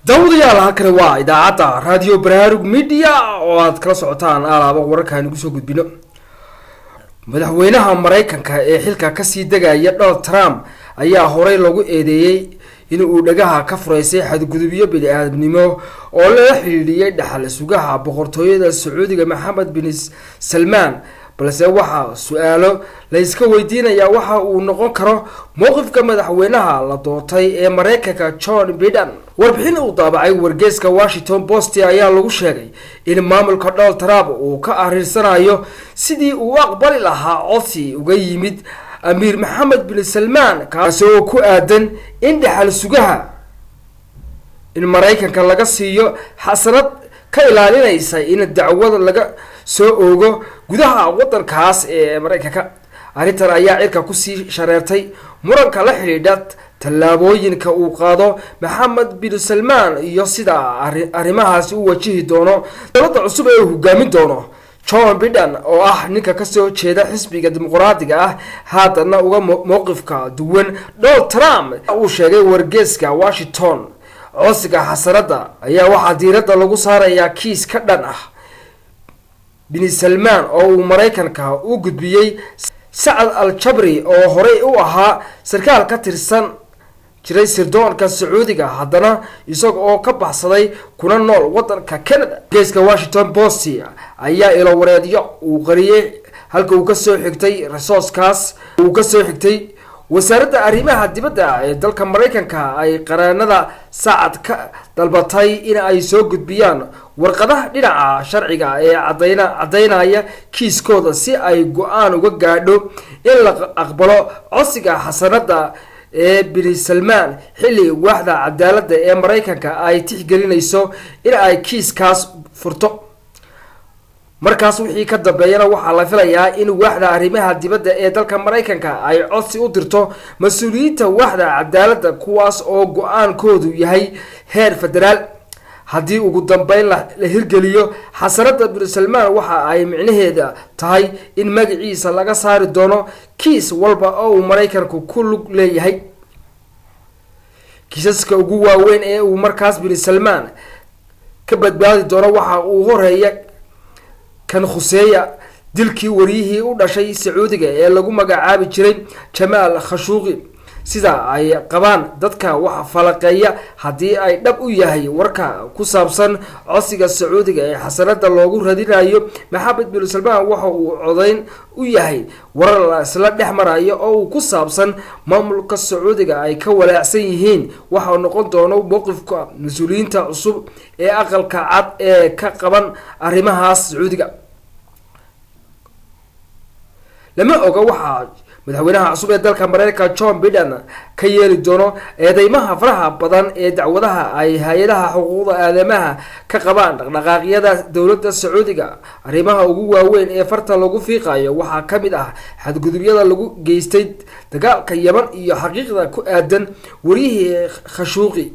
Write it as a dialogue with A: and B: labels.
A: Daawadayaal, halkani waa idaacadda Radio Baraarug Media oo aad kala socotaan alaaba wararka aynu kusoo gudbino. Madaxweynaha Mareykanka ee xilka kasii degaya, Donald Trump, ayaa horey lagu eedeeyey in uu dhagaha ka fureysay xadgudubyo bini-aadamnimo oo lala xidhiidhiyey dhaxal sugaha boqortooyada Sacuudiga, Maxamed bin Salmaan. Balse waxaa su-aalo la iska weydiinayaa waxa uu noqon karo mowqifka madaxweynaha la doortay ee Mareykanka, John Biden. Warbixin uu daabacay wargeyska Washington Post ayaa lagu sheegay in maamulka Donald Trump uu ka ariirsanayo sidii uu u aqbali lahaa codsi uga yimid Amiir Maxamed bin Salmaan, kaasi oo ku aadan in dhaxal sugaha in Maraykanka laga siiyo xasanad ka ilaalinaysa in dacwad laga soo oogo gudaha wadankaas ee Maraykanka. Arrintan ayaa cirka kusii shareertay muranka la xidhiidha tallaabooyinka uu qaado Maxamed bin Salmaan iyo sida arrimahaasi u wajihi doono dowladda cusub ee uu hogaamin doono John Biden, oo ah ninka kasoo jeeda xisbiga Dimuqraadiga ah, haatana uga mowqifka duwan Donald Trump, uu sheegay wargeeska Washington. Codsiga xasanada ayaa waxaa diiradda lagu saarayaa kiis ka dhan ah Bin Salmaan oo uu Maraykanka u gudbiyey Sacad al Jabri, oo horey u ahaa sarkaal ka tirsan jiray sirdoonka Sacuudiga, haddana isaga oo ka baxsaday kuna nool wadanka Canada. Geeska Washington Post ayaa ilo wareedyo uu qariyey halka uu kasoo xigtay resourcekaas uu kasoo xigtay wasaaradda arrimaha dibadda ee dalka Maraykanka ay qareenada Saacad ka dalbatay in ay soo gudbiyaan warqadaha dhinaca sharciga ee caddaynaya kiiskooda, si ay go-aan uga gaadho in la aqbalo codsiga xasanada ee Bin Salmaan, xilli waaxda cadaaladda ee Maraykanka ay tixgelinayso in ay kiiskaas furto. Markaas wixii ka dambeeyana waxaa la filayaa in waaxda arrimaha dibadda ee dalka Maraykanka ay codsi u dirto mas-uuliyiinta waaxda cadaaladda, kuwaas oo go-aankoodu yahay heer federaal. Haddii ugu dambeyn la hirgeliyo xasanada Bin Salmaan, waxa ay micnaheeda tahay in magaciisa laga saari doono kiis walba oo uu Maraykanku ku lug leeyahay. Kiisaska ugu waaweyn ee uu markaas Bin Salmaan ka badbaadi doono waxa uu horeeya kan khuseeya dilkii wariyihii u dhashay Sacuudiga ee lagu magacaabi jiray Jamaal Khashuuqi. Sida ay qabaan dadka wax falaqeeya, haddii ay dhab u yahay warka ku saabsan codsiga Sacuudiga ee xasanada loogu radinayo Maxamed bin Salmaan, waxa uu codayn u yahay warar la isla dhex marayo oo uu ku saabsan maamulka Sacuudiga ay ka walaacsan yihiin waxa uu noqon doono mowqifka mas-uuliyiinta cusub ee Aqalka Cad ee ka qaban arrimahaas Sacuudiga. Lama oga waxaa madaxweynaha cusub ee dalka Mareykanka, John Biden, ka yeeli doono eedeymaha faraha badan ee dacwadaha ay hay-adaha xuquuqda aadamaha ka qabaan dhaqdhaqaaqyada dowladda Sacuudiga. Arrimaha ugu waaweyn ee farta lagu fiiqayo waxaa ka mid ah xadgudubyada lagu geystay dagaalka Yeman iyo xaqiiqda ku aadan wariyihii Khashuuqi.